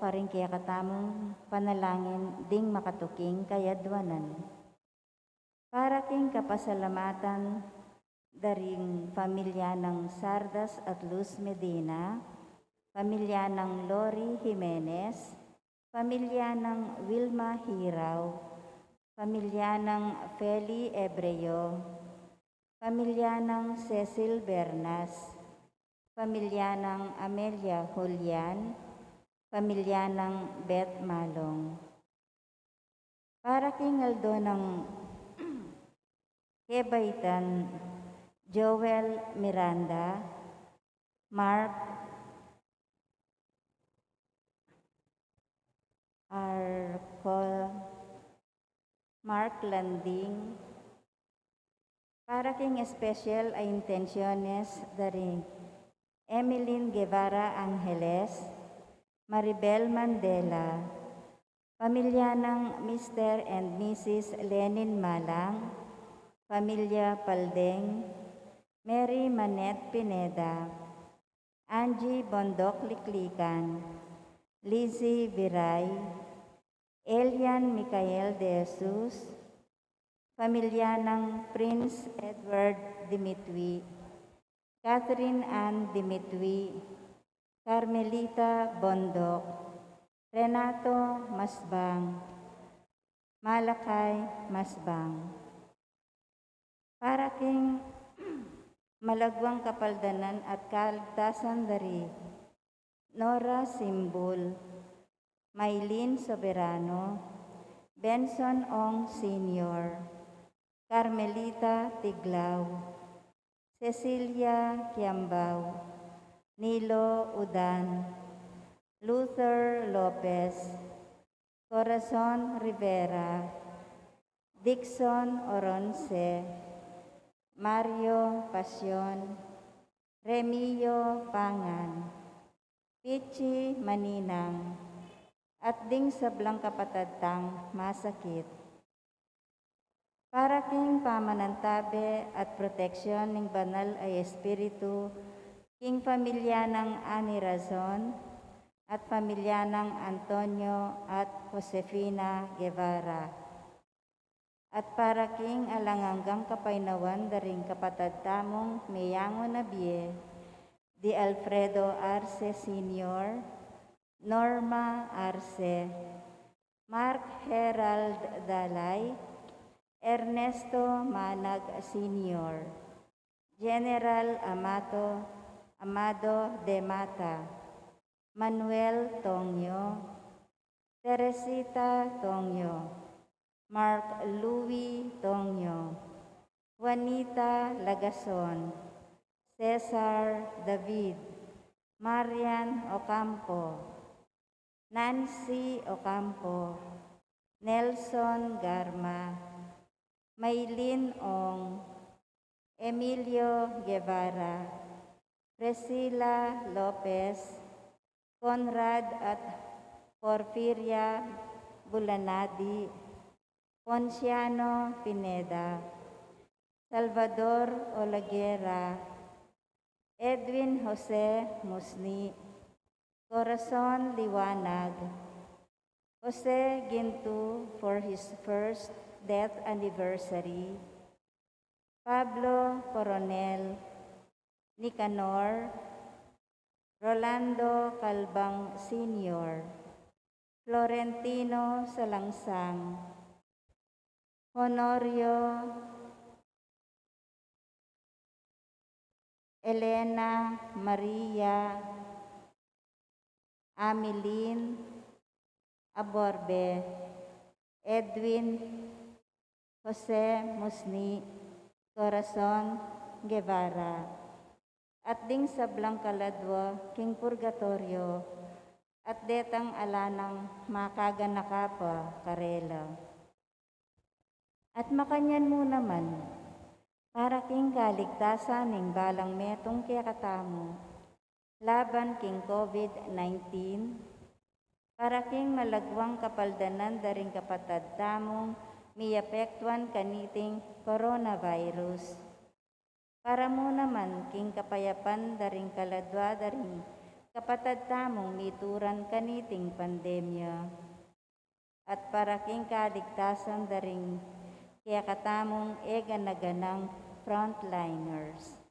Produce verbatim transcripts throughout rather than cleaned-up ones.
Karing kekatamung panalangin ding makatuking kayadwanan. Para king kapasalamatan da ring pamilya nang Sardas at Luz Medina, pamilya nang Lori Jimenez, pamilya nang Wilma Hirao, pamilya nang Feli Ebreo, pamilya nang Cecil Bernas, pamilya nang Amelia Julian, pamilya nang Beth Malong. Para king aldo nang kebaitan, Joel Miranda, Mark Arco, Mark Landing, para king espesyal a intensyones da ring Emeline Guevara Angeles, Maribel Mandela, pamilya nang Mister and Missus Lenin Malang, pamilya Paldeng, Mary Manette Pineda, Angie Bondoc Liklikan, Lizzie Viray, Elian Michael De Jesus, pamilya nang Prince Edward Dimitwi, Catherine Ann Dimitwi, Carmelita Bondoc, Renato Masbang, Malakai Masbang. Para king malagwang kapaldanan at kaligtasan da ri Nora Simbul, Maylin Soberano, Benson Ong Senior, Carmelita Tiglao, Cecilia Kiambao, Nilo Udan, Luther Lopez, Corazon Rivera, Dixon Oronce, Mario Pasion, Remio Pangan, Pichi Maninang, at ding sablang kapatad tang masakit. Para king pamanantabe at proteksyon ning Banal a Espiritu, king pamilya nang Ani Razon at pamilya nang Antonio at Josefina Guevara. At para king alang anggang kapaynawan da ring kapatad tamung meyangu na bie, di Alfredo Arce Senior, Norma Arce, Mark Herald Dalay, Ernesto Manag Senior, General Amato, Amado de Mata, Manuel Tongyo, Teresita Tongyo, Mark Louis Tongyo, Juanita Lagason, Cesar David, Marian Ocampo, Nancy Ocampo, Nelson Garma, Maylin Ong, Emilio Guevara, Priscilla Lopez, Conrad at Porfiria Bulanadi, Ponciano Pineda, Salvador Olaguera, Edwin Jose Musni, Corazon Liwanag, Jose Gintu for his first death anniversary, Pablo Coronel, Nicanor, Rolando Calbang Senior, Florentino Salangsang, Honorio, Elena Maria, Amilin Aborbe, Edwin Jose Musni, Corazon Guevara, at ding sablang kaladwa king purgatorio, at detang ala nang makaganaka pa karela. At makanyan mu naman, para king kaligtasan ning balang metung kekatamu, laban king COVID nineteen, para king malagwang kapaldanan da ring kapatad tamung miapektuan kaniting coronavirus. Para mu naman king kapayapan da ring kaladwa da ring kapatad tamung mituran kaniting pandemya, at para king kaligtasan da ring kekatamung egana-ganang frontliners.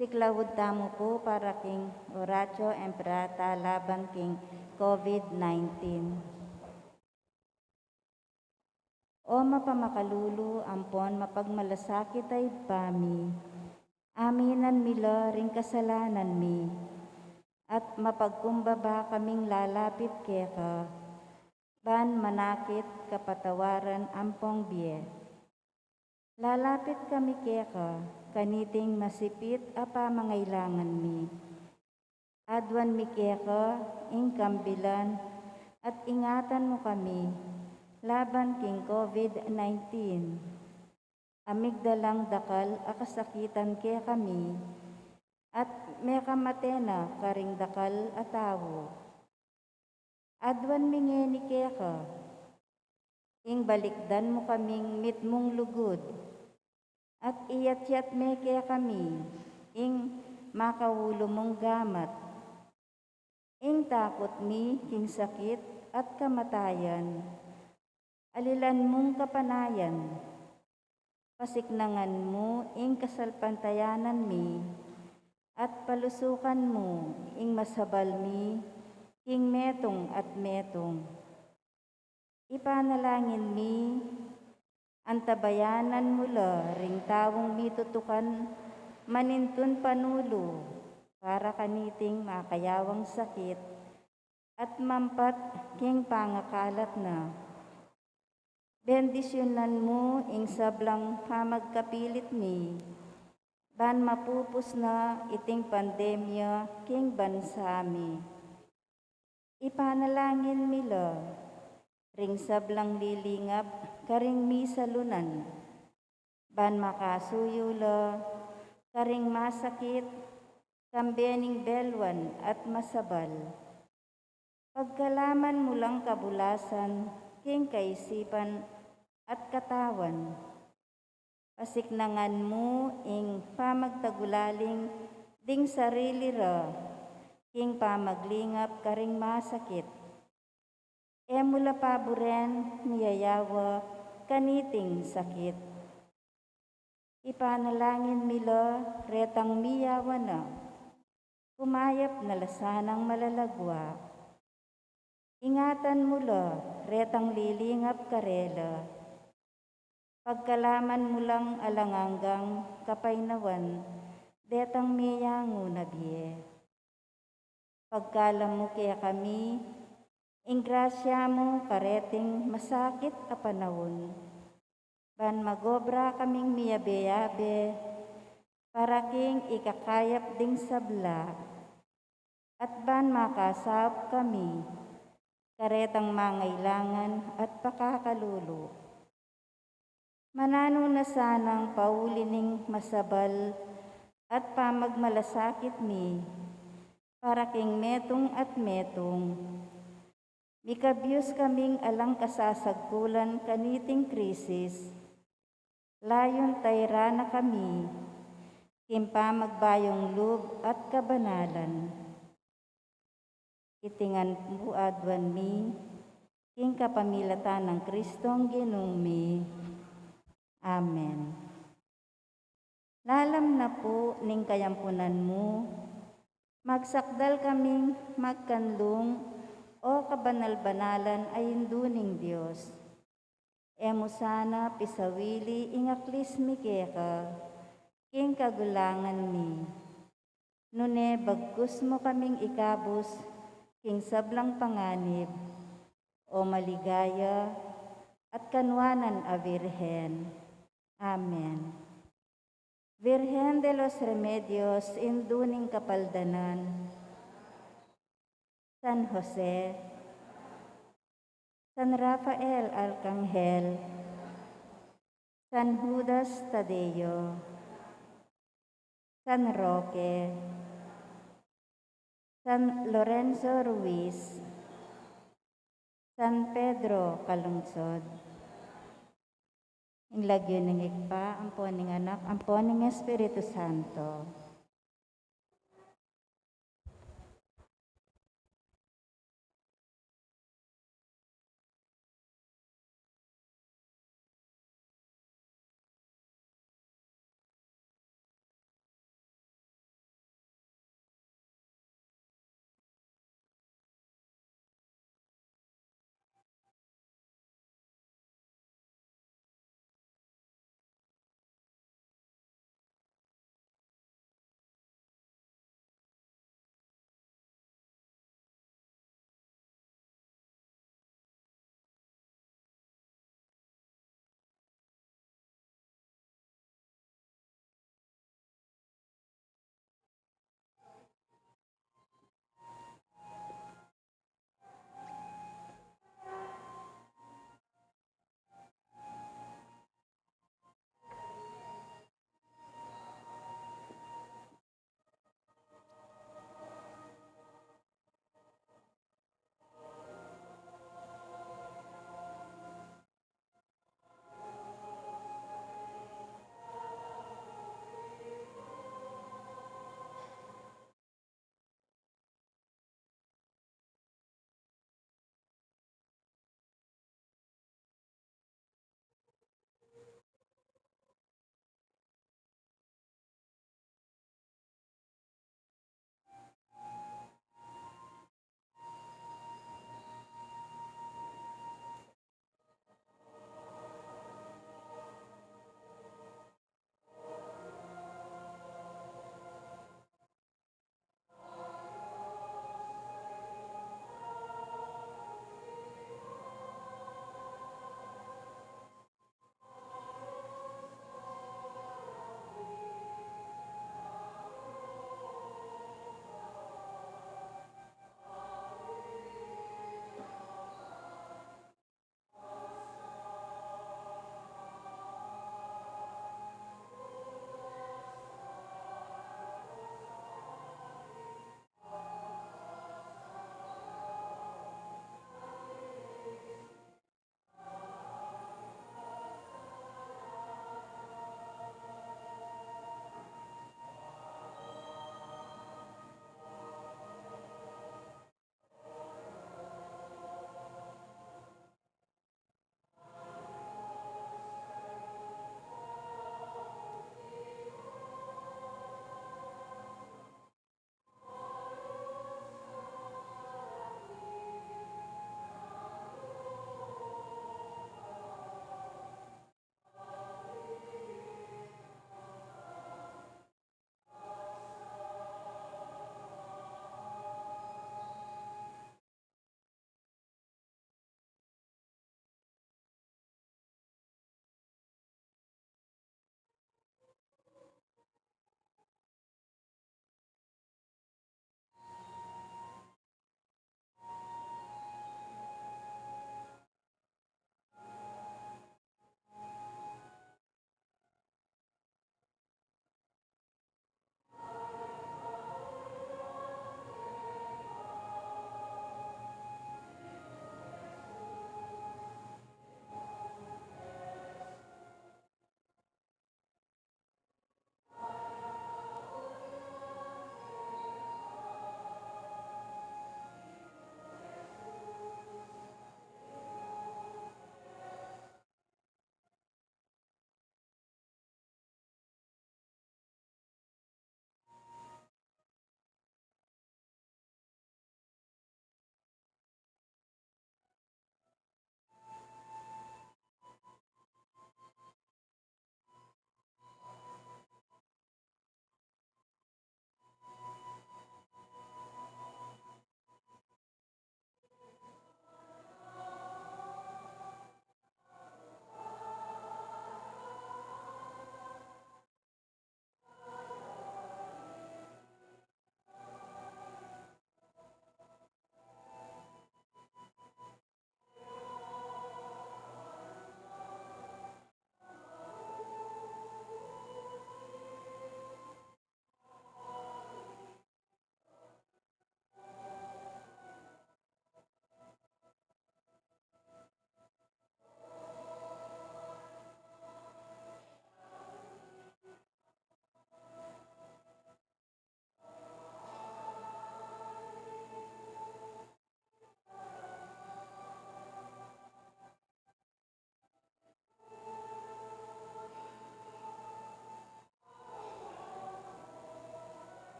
Siklaud tamu pu para king Oratio Imperata laban king COVID nineteen. O mapamakalulu ampon mapagmalasakit a Ibpa mi, aminan mi la ring kasalanan mi, at mapagkumbaba kaming lalapit keka, ban manakit kapatawaran ampong bie. Lalapit kami keka, kaniting masipit a pamangailangan mi. Aduan mi keka ing kambilan at ingatan mu kami laban king COVID nineteen. A migdalang dakal a kasakitan kekami, at mekamate na karing dakal a tau. Aduan mi ngeni keka, ing balikdan mu kaming mitmung lugud, at iyatyat me kekami ing makaulu mung gamat. Ing takut mi king sakit at kamatayan, alilan mung kapanayan. Pasiknangan mu ing kasalpantayanan mi, at palusukan mu ing masabal mi king metung at metung. Ipanalangin mi, antabayanan mu la ring taung mitutukan manintun panulu para kaniting makayawang sakit at mampat king pangakalat na. Bendisyunan mu ing sablang pamagkapilit mi, ban mapupus na iting pandemya king bansa mi. Ipanalangin mi la ring sablang lilingap karing misalunan, ban makasuyu la karing masakit, kambe ning belwan at masabal. Pagkalaman mu lang kabulasan king kaisipan at katawan. Pasiknangan mu ing pamagtagulaling ding sarili ra king pamaglingap karing masakit. E mu la paburen miyayawa kaniting sakit. Ipanalangin mi la retang miyawa na, kumayap na la sanang malalagwa. Ingatan mu la retang lilingap karela. Pagkalaman mu lang alang anggang kapaynawan detang meyangu na bie. Pagkalam mu kekami ing grasya mu kareting masakit a panaun, ban magobra kaming miyabe-yabe para king ikakayap ding sabla, at ban makasaup kami karetang mangailangan at pakakalulu. Mananu na sanang pauli ning masabal at pamagmalasakit mi para king metung at metung. Mikabyus kaming alang kasasagkulan kaniting krisis. Layun tayra na kami king pamagbayung lub at kabanalan. Iti ngan pu aduan mi king kapamilatan nang Kristong Ginu mi. Amen. Lalam na pu ning kayampunan mu, magsakdal kaming magkanlung, o kabanal-banalan a Indu ning Dios. E mu sana pisawili ing aklis mi keka king kagulangan mi, nune bagkus mu kaming ikabus king sablang panganib, o maligaya at kanuanan a Birhen. Amen. Virgen de los Remedios, Indu ning Kapaldanan, San Jose, San Rafael Arkanghel, San Judas Tadeo, San Roque, San Lorenzo Ruiz, San Pedro Calungsod. Ing lagyu ning Ibpa, ampo ning Anak, ampo ning Espiritu Santo.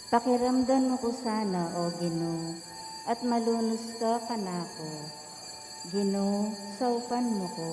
Pakiramdam mu ku sana, O Ginu, at malunus ka kanaku. Ginu, saupan mu ku.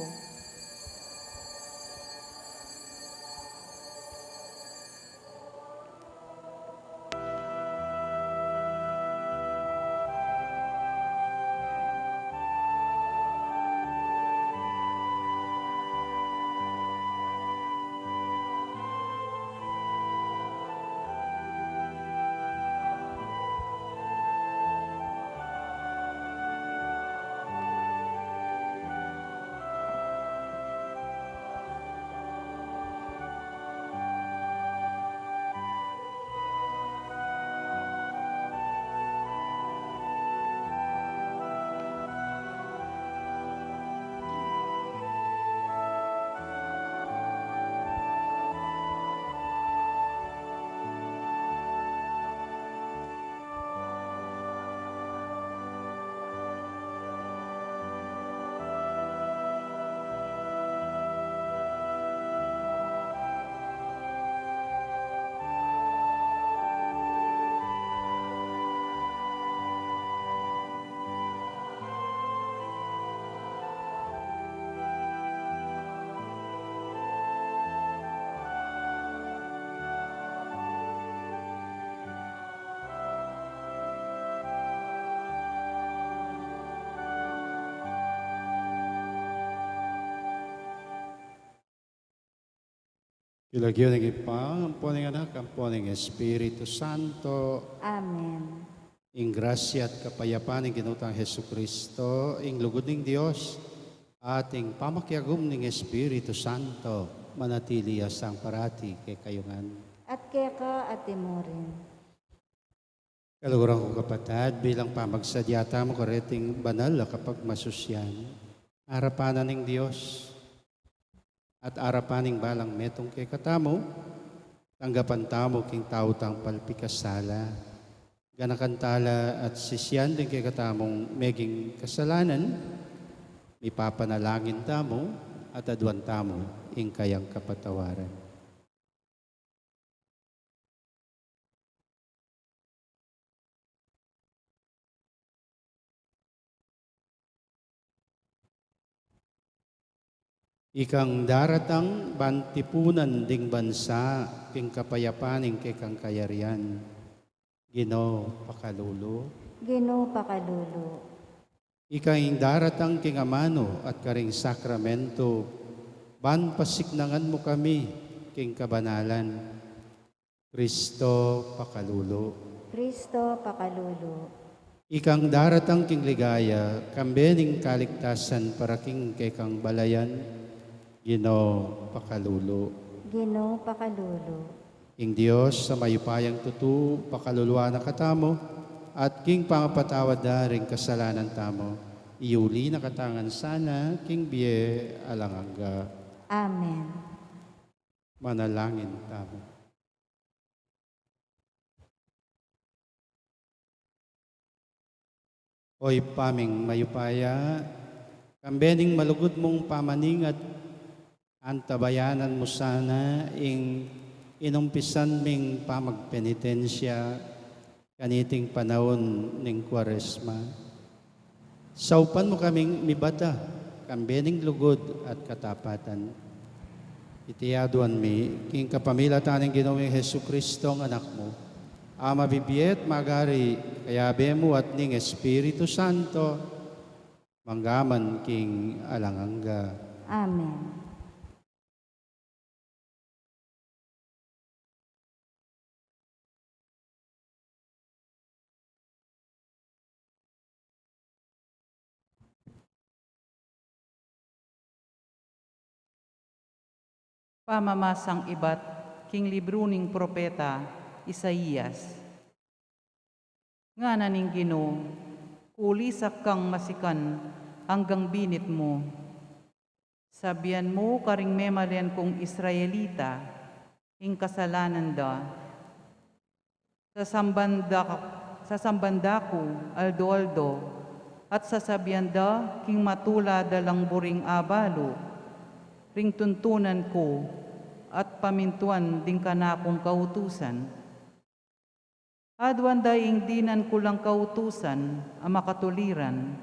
King lagyu ning Ibpa, ampo ning Anak, ampo ning Espiritu Santo. Amen. Ing grasya at kapayapan ning Ginu tang Jesucristo, ing lugud ning Dios, at ing pamakiagum ning Espiritu Santo, manatili ya sang parati kekayu ngan. At keka at imurin. Kaluguran kung kapatad, bilang pamagsadya tamu kareting banal a kapagmasusyan, arapan na ning Dios at arapan ning balang metung kekatamu, tanggapan tamu king tau tang palpikasala. Ganakan tala at sisian ding kekatamung meging kasalanan, mipapanalangin tamu at aduan tamu ing kayang kapatawaran. Ikang daratang ban tipunan ding bansa king kapayapan ning kekang kayarian. Ginu, pakalulu. Ginu, pakalulu. Ikang daratang king amanu at karing sakramento, ban pasiknangan mu kami king kabanalan. Kristo, pakalulu. Kristo, pakalulu. Ikang daratang king ligaya, kambe ning kaligtasan para king kekang balayan. Ginu, pakalulu. Ginu, pakalulu. Ing Dios a mayupayang tutu, pakaluluan na katamu, at king pangapatawad da ring kasalanan tamu, iuli na katamu ngan sana king bie alang angga. Amen. Manalangin tamu. O Ibpa ming mayupaya, kambe ning malugud mung pamaningat, antabayanan mu sana ing inumpisan ming pamagpenitensya kaniting panaun ning Kuaresma. Saupan mu kaming mibata, kambe ning lugud at katapatan. Iti aduan mi, king kapamilatan ning Ginu ming Jesucristo, Anak mu, a mabibie at magari, kayabe mu at ning Espiritu Santo, mangga man king alang angga. Amen. Pamamasang ibat king libru ning propeta Isaias. Ngana ning Ginu, kulisak kang masikan anggang binit mu. Sabian mu karing memalen kung Israelita, ing kasalanan da. Sasamban da, sasamban da ku aldo-aldo, at sasabian da king matula da lang buring abalu, ring tuntunan ku at pamintuan ding kanakung kautusan. Aduan da ing dinan ku lang kautusan a makatuliran,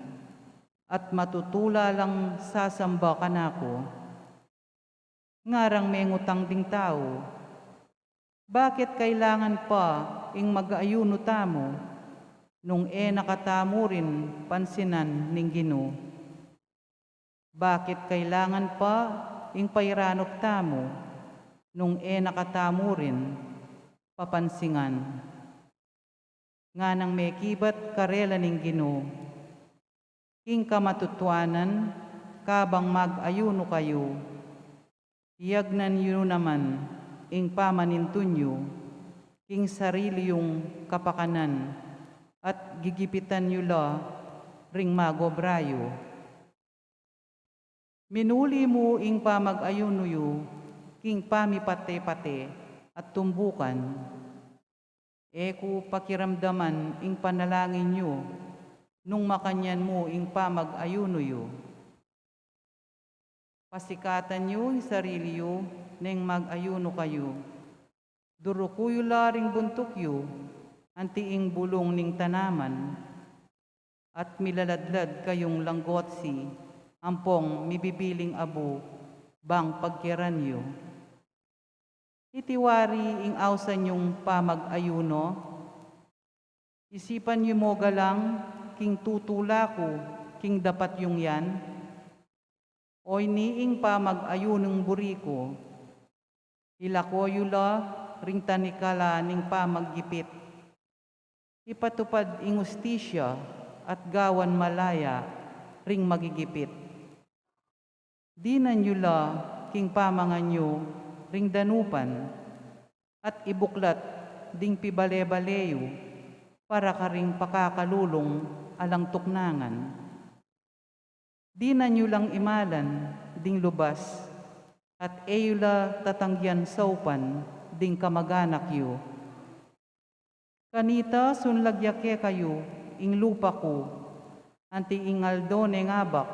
at matutula lang sasamba kanaku. Ngarang mengutang ding tau, "Bakit kailangan pa ing mag-ayuno tamu, nung e na katamu rin pansinan ning Ginu? Bakit kailangan pa ing pairanup tamu, nung e na katamu rin papansingan?" Nganang mekibat karela ning Ginu, "King kamatutuanan, kabang mag-ayuno kayu, iyagnan yu naman ing pamanintun yu king sarili yung kapakanan, at gigipitan yu la ring mag-obra yu. Minuli mu ing pamag-ayuno yu king pamipate-pate at tumbukan. E ku pakiramdaman ing panalangin yu nung makanyan mu ing pamag-ayuno yu. Pasikatan yu ing sarili yu neng mag-ayuno kayu. Duruku yu la ring buntuk yu anti ing bulung ning tanaman, at milaladlad kayung langgotsi ampong mibibiling abu bang pagkeran yu. Iti wari ing ausan yung pamag-ayuno? Isipan yu mu galang king tutula ku king dapat yung yan? O ini ing pamag-ayunong buri ku? Ilako yu la ring tanikala ning pamaggipit. Ipatupad ing ustisya at gawan malaya ring magigipit. Dinan yu la king pamangan yu ring danupan, at ibuklat ding pibale-bale yu para karing pakakalulung alang tuknangan. Dinan yu lang imalan ding lubas, at e yu la tatanggian saupan ding kamag-anak yu. Kanita sunlag ya kekayu ing lupa ku, anti ing aldo neng abak,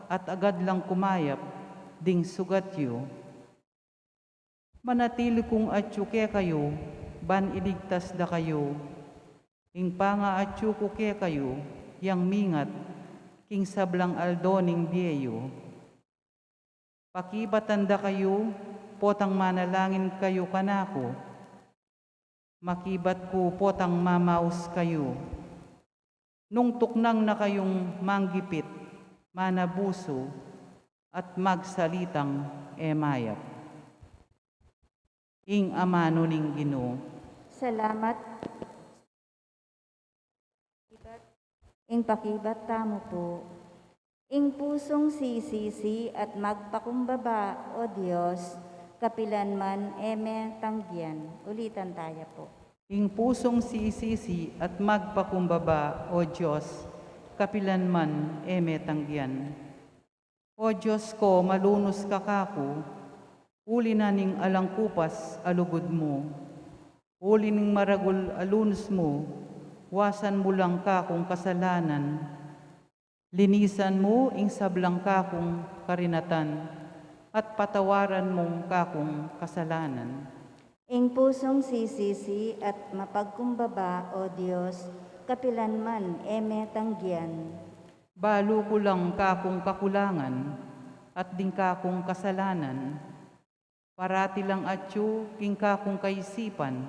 at agad lang kumayap ding sugat yu. Manatili kung atyu kekayu ban iligtas da kayu. Ing pangaatyu ku kekayu yang mingat king sablang aldo ning bie yu. Pakibatan da kayu potang manalangin kayu kanaku. Makibat ku potang mamaus kayu. Nung tuknang na kayung manggipit, manabusu, at magsalitang e mayap. Ing amanu ning Ginu. Salamat. Ing pakibat tamu pu. Ing pusung sisisi at magpakumbaba, O Dios, kapilan man e me tanggian. Ulitan taya pu. Ing pusung sisisi at magpakumbaba, O Dios, kapilan man e me tanggian. O Dios ko, malunus ka kaku, uli na ning alang kupas a lugud mu. Uli ning maragul a lunus mu, wasan mu lang kakung kasalanan. Linisan mu ing sablang kakung karinatan, at patawaran mung kakung kasalanan. Ing pusung sisisi at mapagkumbaba, O Dios, kapilan man e me tanggian. Balu ku lang kakung kakulangan, at ding kakung kasalanan. Parati lang atyu king kakung kaisipan.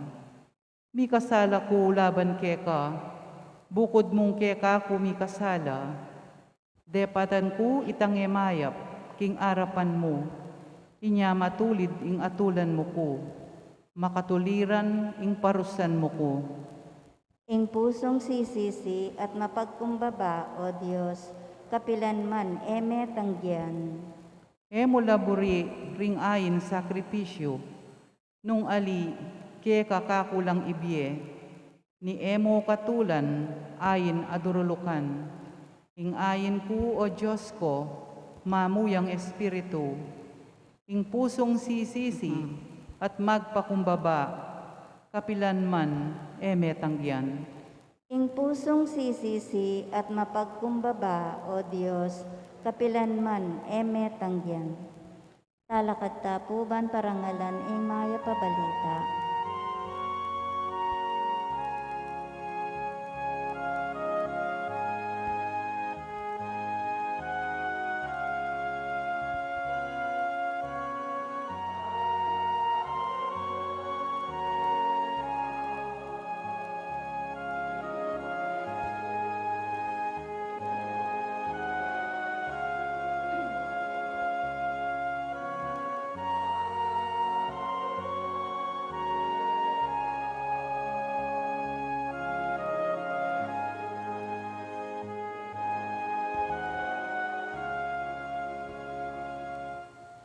Mikasala ku laban keka, bukud mung keka ku mikasala. Depatan ku itang e mayap king arapan mu. Inya matulid ing atulan mu ku, makatuliran ing parusan mu ku. Ing pusung sisisi at mapagkumbaba, O Dios, kapilan man e me tanggian. E mu la buri ring ain sakripisyu, nung ali keka kaku lang ibie, ni e mu katulan ain a durulukan. Ing ain ku, O Dios ko, mamuyang espiritu. Ing pusung sisisi at magpakumbaba, kapilan man e me tanggian. Ing pusung sisisi at mapagkumbaba, O Dios, kapilan man e me tanggian. Talakad ta pu ban parangalan ing mayap a balita.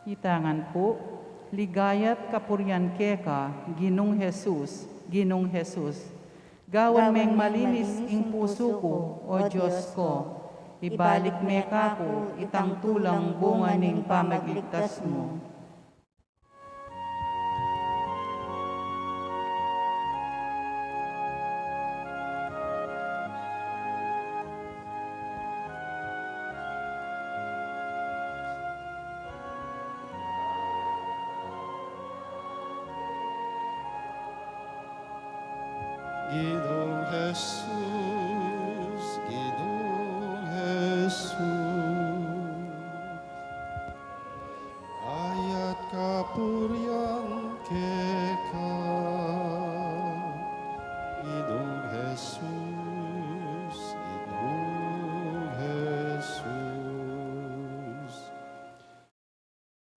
Ita ngan pu, ligaya't kapurian keka, Ginung Jesus, Ginung Jesus. Gawan meng malinis ing pusu ku, O Dios ko. Ibalik me kaku itang tulang bunga ning pamagligtas mu. Ginung Jesus, Ginung Jesus, ayat kapurian keka, Ginung Jesus, Ginung Jesus.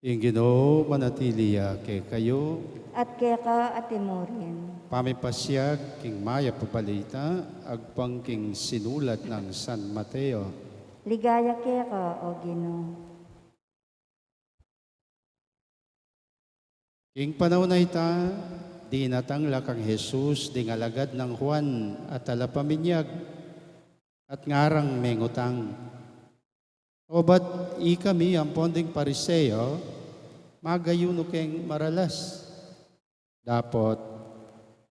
Ing Ginu manatili ya kekayu. At keka at imurin. Pamipasiag king mayap a balita agpang king sinulat nang San Mateo. Ligaya keka, O Ginu. King panaun a ita, dinatang la kang Jesus ding alagad nang Juan a talapaminyag, at ngarang mengutang, Obat ikami ampon ding Pariseo, magayunu keng maralas. Dapot,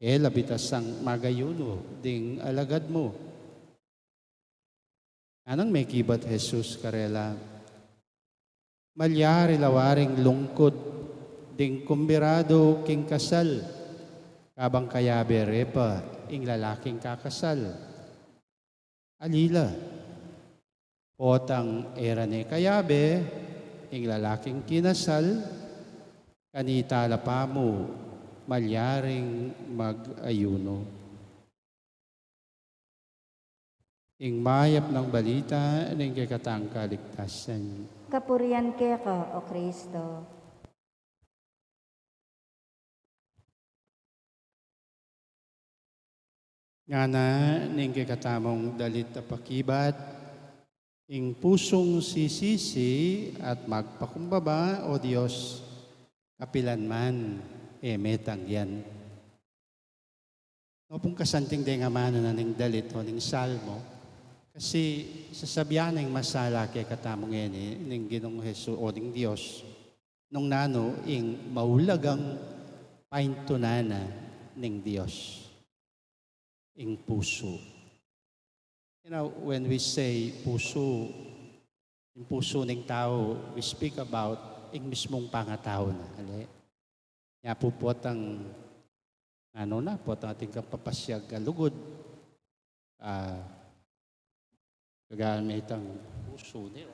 e la bitasang magayunu ding alagad mu. Nanung mekibat Jesus karela, Malyari la waring lungkud ding kumbiradu king kasal, kabang kayabe re pa ing lalaking kakasal. Ali la, potang e ra ne kayabe ing lalaking kinasal, kanita la pamu malyaring mag-ayunu. Ing mayap nang balita ning kekatang kaligtasan. Kapurian keka, O Kristo. Ngana ning kekatamung dalit a pakibat, ing pusung sisisi at magpakumbaba, O Dios, kapilan man e me tanggian. Nopung kasanting deng amanu na ning dalit o ning salmo, kasi sasabian na ing masala kekatamu ngeni ning Ginung Hesu o ning Dios, nung nanu ing maulagang paintunan na ning Dios, ing pusu. You know, when we say pusu, ing pusu ning tau, we speak about ing mismung pangatau na, ali? Nya pu potang, ano na, potang atin kang papasiag a lugud, ah, kagamit ing pusu nila.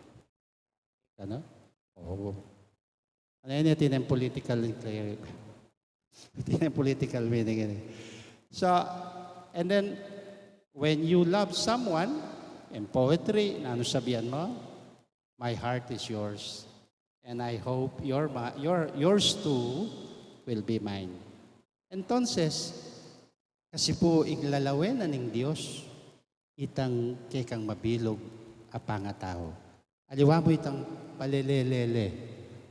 Ano? Oo. Ano yan, ito yung political, ito yung political meaning yan eh. So, and then, when you love someone, in poetry, nanu sabian mo? My heart is yours, and I hope your, ma- your, yours too will be mine. Entonces, kasi pu ing lalawen na ning Dios, itang kekang mabilug a pangatau. Aliwa mu itang palele-lele,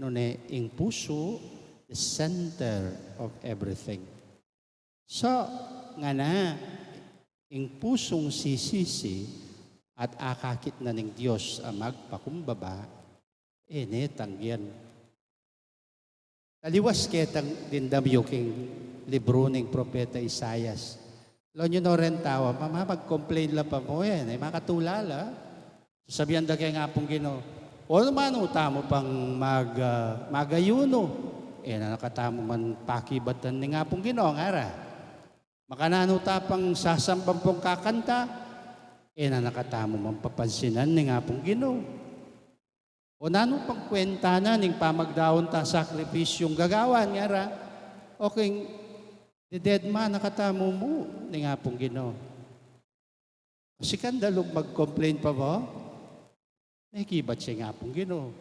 nune ing pusu, the center of everything. So, ngana, ing pusung sisisi at akakit na ning Dios a magpakumbaba, e ne tanggian. Taliwas ketang dimdam yu king libru ning propeta Isaias. Lawen yu no reng tau, mama, mag-complain la pa mo, e ne makatula la. Sasabian da keng Apung Ginu, o, nanu tamu pang mag-, ah, magayunu? E na katamu man pakibatan ning Apung Ginu, ngara. Makananu ta pang sasamban pung kakanta? E na katamu man papansinan ning Apung Ginu. O nanu pang kwenta na ning pamagdaun ta sakripisyung gagawan, ngara. O keng dededma na katamu mu ning Apung Ginu. Kasi kanda lub mag-complain pa ba? Mekibat ya ing Apung Ginu.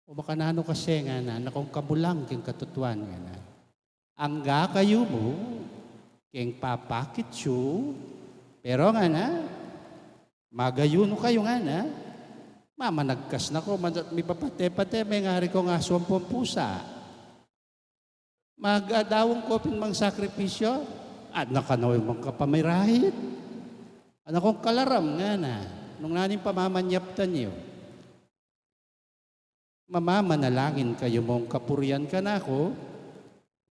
O makananu kasi ngana, na kung kamu lang king katutuan ngana. Angga kayu mu, king papakit yu, pero ngana, magayunu kayu ngana, Mamanagkas na ko, man-, mipapate-pate, mengari kong asu ampong pusa. Mag-, ah, daun ko pin mangsakripisyo, at nakanaw yung mangkapamirahit. Anak kong kalaram, ngana, nung naning pamamanyaptan yu. Mamamanalangin kayu mung kapurian kanaku,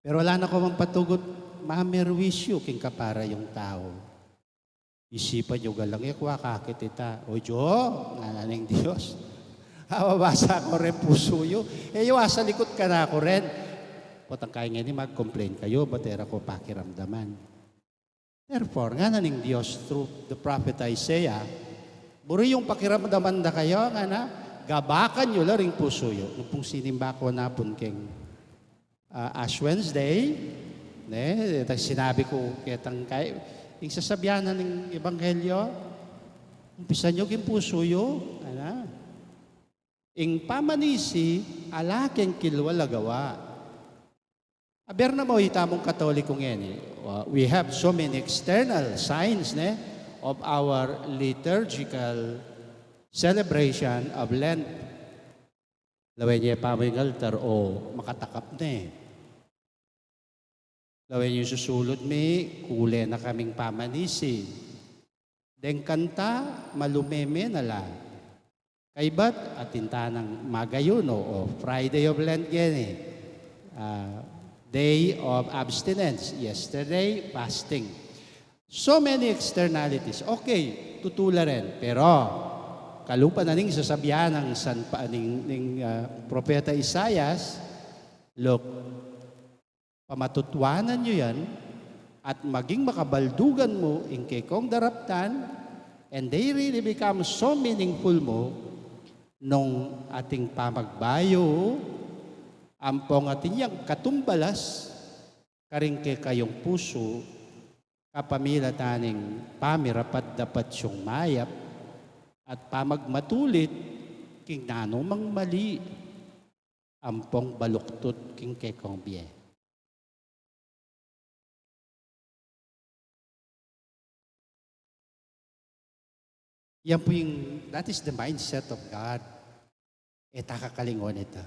pero ala na ko mang patugut, mamerwisyu king kapara yung tau. Isipan yu galang, e ku akakit ita. O Dios, ngana ning Dios. Ababasa ku ring pusu yu. E yu asalikut kanaku rin. Potang kaingeni mag-complain kayu, bat e ra ku pakiramdaman. Therefore, ngana ning Dios through the prophet Isaiah, buri yung pakiramdaman da kayu, ngana, gabakan yu la ring pusu yu. Nung pung sinimba ku napun king ah, Ash Wednesday, ne, tang sinabi ku ketang kay, ing sasabian na ning ebanghelyo, umpisan yu king pusu yu, ana. Ing pamanisi, ala keng kilwa a gawa. Aber na mu itamung Katoliko ngeni, uh, we have so many external signs, ne, of our liturgical celebration of Lent. Lawen ye pa mu ing altar, o, makatakap ne. Lawen ye ing susulud mi, kule na kaming pamanisi. Deng kanta, malumeme na la. Kaybat, atin tanang magayuno, o Friday of Lent ngeni. Ah, day of abstinence. Yesterday, fasting. So many externalities. Okay, tutu la rin. Pero, kalupa na ning sasabian ning San Pa-, ning, ning, ah, Propeta Isaias, "Look, pamatutuanan yu yan, at maging makabaldugan mu ing kekong daraptan, and they really become so meaningful mu, nung ating pamagbayu, ampong atin yang katumbalas, karing kekayung pusu, kapamilatan ning pamirapat-dapat yung mayap at pamagmatulit king nanumang mali ampong baluktut king kekong bie." Yan pu ing, that is the mindset of God. E ta kakalingon ita.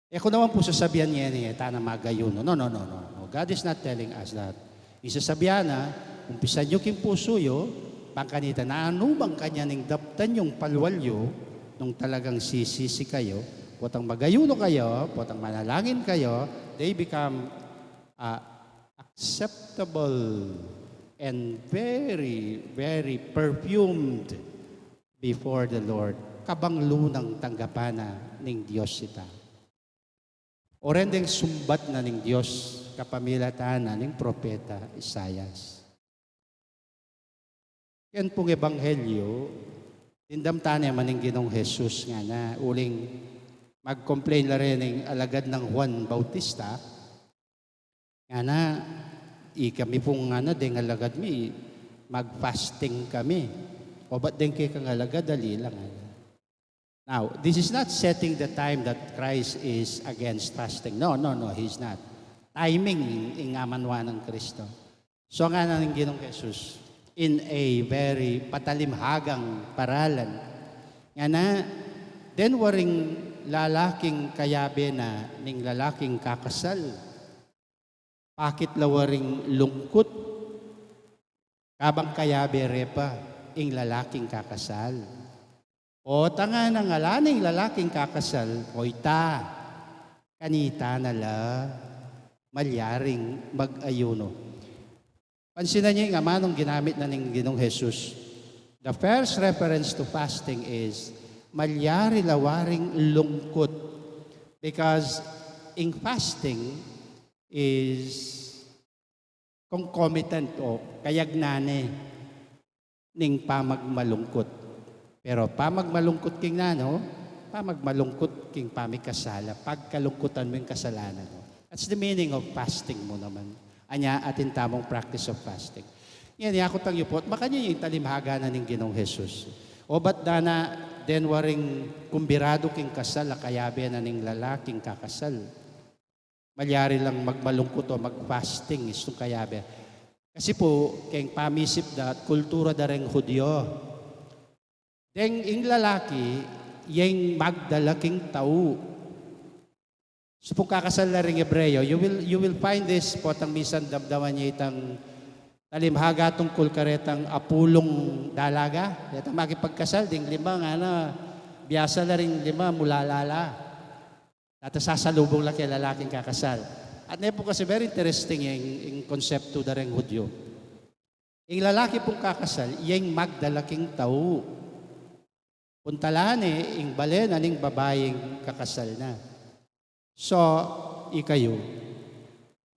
E ku naman pu sasabian ngeni, e ta na magayuno. No, no, no, no, no. God is not telling us that. Ing sasabian na, umpisan yu king pusu yu, bang kanita nanumang kanyan ing daptan yung palwal yu, nung talagang sisisi kayu, potang magayuno kayu, potang manalangin kayu, they become, ah, acceptable and very, very perfumed before the Lord. Kabang lunang tanggapan na ning Dios ita. O ren deng sumbat na ning Dios kapamilatan na ning propeta Isaias. Ken pung ebanghelyo, dimdam tana man ning Ginung Jesus ngana, uling mag-complain la rin ing alagad nang Juan Bautista, ngana, ikami pung ngana, deng alagad mi, mag-fasting kami. O bat deng kekang alagad, dali lang, ngana. Now, this is not setting the time that Christ is against fasting. No, no, no, he's not. Timing ing, ing amanwa nang Kristo. So, ngana ning Ginung Jesus, in a very patalimhagang paralan, ngana, den waring lalaking kayabe na ning lalaking kakasal, pakit la waring lungkut, kabang kayabe re pa ing lalaking kakasal. O tanga nang ala ning lalaking kakasal, o ita, kanita na la malyaring mag-ayuno. Pansinan yu ing amanung ginamit na ning Ginung Jesus. The first reference to fasting is, malyari la waring lungkut. Because ing fasting is concomitant o kayagnan ne ning pamagmalungkut. Pero pamagmalungkut king nanu, pamagmalungkut king pamikasala, pagkalungkutan mu ing kasalanan mu. That's the meaning of fasting mu naman. Anya atin tamung practice of fasting. Ngeni, akutang yu pu, makanyan ing talimhaga na ning Ginung Jesus. O bat dana, den waring kumbiradu king kasal a kayabe na ning lalaking kakasal. Malyari lang magmalungkut o mag-fasting, istung kayabe. Kasi pu, keng pamisip da at kultura da reng Hudyo, Deng ing lalaki, yeng magdala king tau. Supung kakasal la ring Hebreo, you will, you will find this, potang misan damdaman ye itang talinghaga tungkul karetang apulung dalaga. Detang makipagkasal, ding lima, ngana, biasa la ring lima, mulala la. Deta sasalubung la keng lalaking kakasal. At ne pu kasi very interesting ing, ing konseptu da reng Hudyo. Ing lalaki pung kakasal, yeng magdala king tau. Puntalan ne ing bale na ning babaing kakasal na. So, ikayu,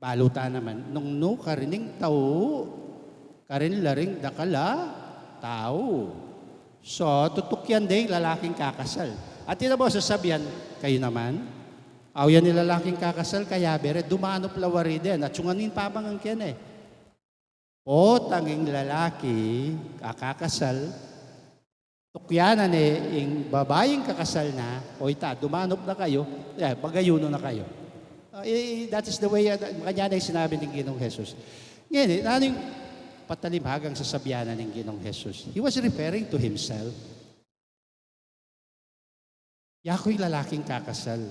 balu ta naman, nung nu karin ing tau, karin la ring dakal a tau. So, tutukyan de ing lalaking kakasal. At ita bo sasabian, kayu naman, au yan ing lalaking kakasal, kayabe re, dumanup la wari den, at sungan ing pamangan kene. Potang ing lalaki, kakasal, tukyanan ne ing babaing kakasal na, o ita, dumanup na kayu, eh, magayunu na kayu. Ah, i-, i-, that is the way, ah, makanyan ing sinabi ning Ginung Jesus. Ngayon, eh, nanu ing patalinghagang sasabian na ning Ginung Jesus? He was referring to himself. Yaku ing lalaking kakasal.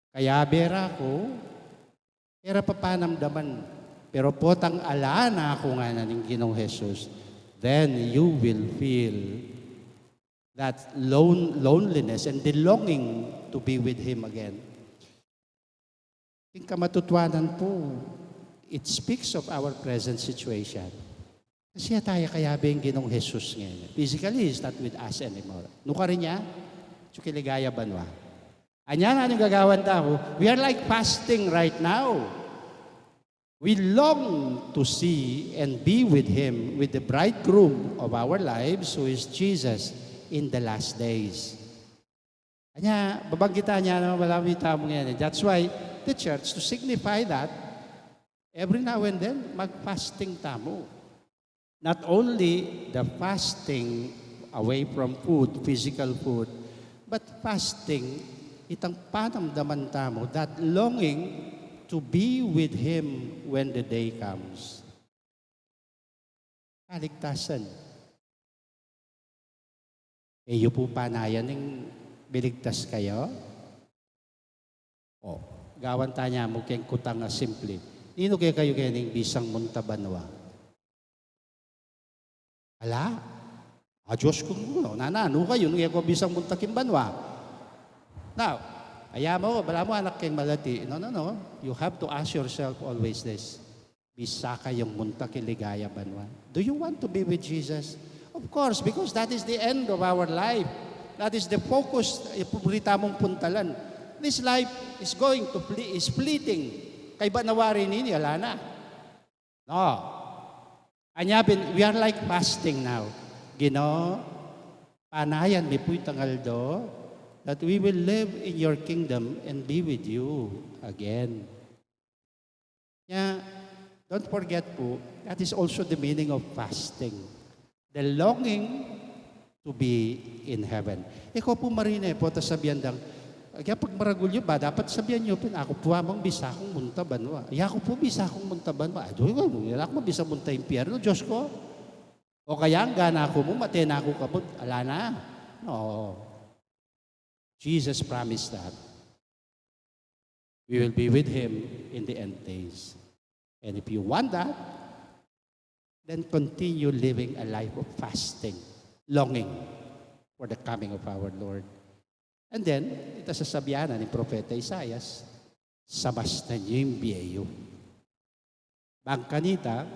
Kayabe ra ku, e ra papanamdaman. Pero potang ala na ku, ngana ning Ginung Jesus, then you will feel that lone-, loneliness and the longing to be with Him again. Ing kamatutuanan pu, it speaks of our present situation. Kasi ya taya kayabe ing Ginung Jesus ngeni. Physically, He's not with us anymore. Nu karin ya? Atsu keng ligaya banua. Anya na, anung gagawan tamu? We are like fasting right now. We long to see and be with Him, with the bridegroom of our lives, who is Jesus, in the last days. Anya, babanggitan ya naman, malami tamu ngeni. That's why the church, to signify that, every now and then, mag-fasting tamu. Not only the fasting away from food, physical food, but fasting, itang panamdaman tamu, that longing to be with Him when the day comes. Kaligtasan. E yu pu panayan ing miligtas kayu? O, gawan taya mu keng kutang a simple. Ninu kekayu keni ing bisang munta banua? Ala? A, Dios ku, nanu, nanu kayu nung e ko bisang munta king banua? Now, aya mu, balamu anak keng malati. No, no, no. You have to ask yourself always this. Bisa kayung munta king ligaya banua? Do you want to be with Jesus? Of course, because that is the end of our life. That is the focus, e, purita mung puntalan. This life is going to fle-, is fleeting. Kaybat na wari nini, ala na. No. Anya pin, we are like fasting now. Ginu, panayan mi pu itang aldo that we will live in your kingdom and be with you again. Nya, don't forget pu, that is also the meaning of fasting. The longing to be in heaven. E ko pu marine, pota sabian dang, kaya pag maragul yu ba, dapat sabian yu pin, aku pu amang bisa kung munta banua. Yaku pu bisa kung munta banua. Ay, duy ko, yaku bisa munta impyerno, Dios ko. O kaya, angga na ku mu, mate na ku kaput, ala na. No. Jesus promised that we will be with Him in the end days. And if you want that, then continue living a life of fasting, longing for the coming of our Lord. And then, ita sasabian na ni Propeta Isaias, sabastan yu ing bie yu. Bang kanita,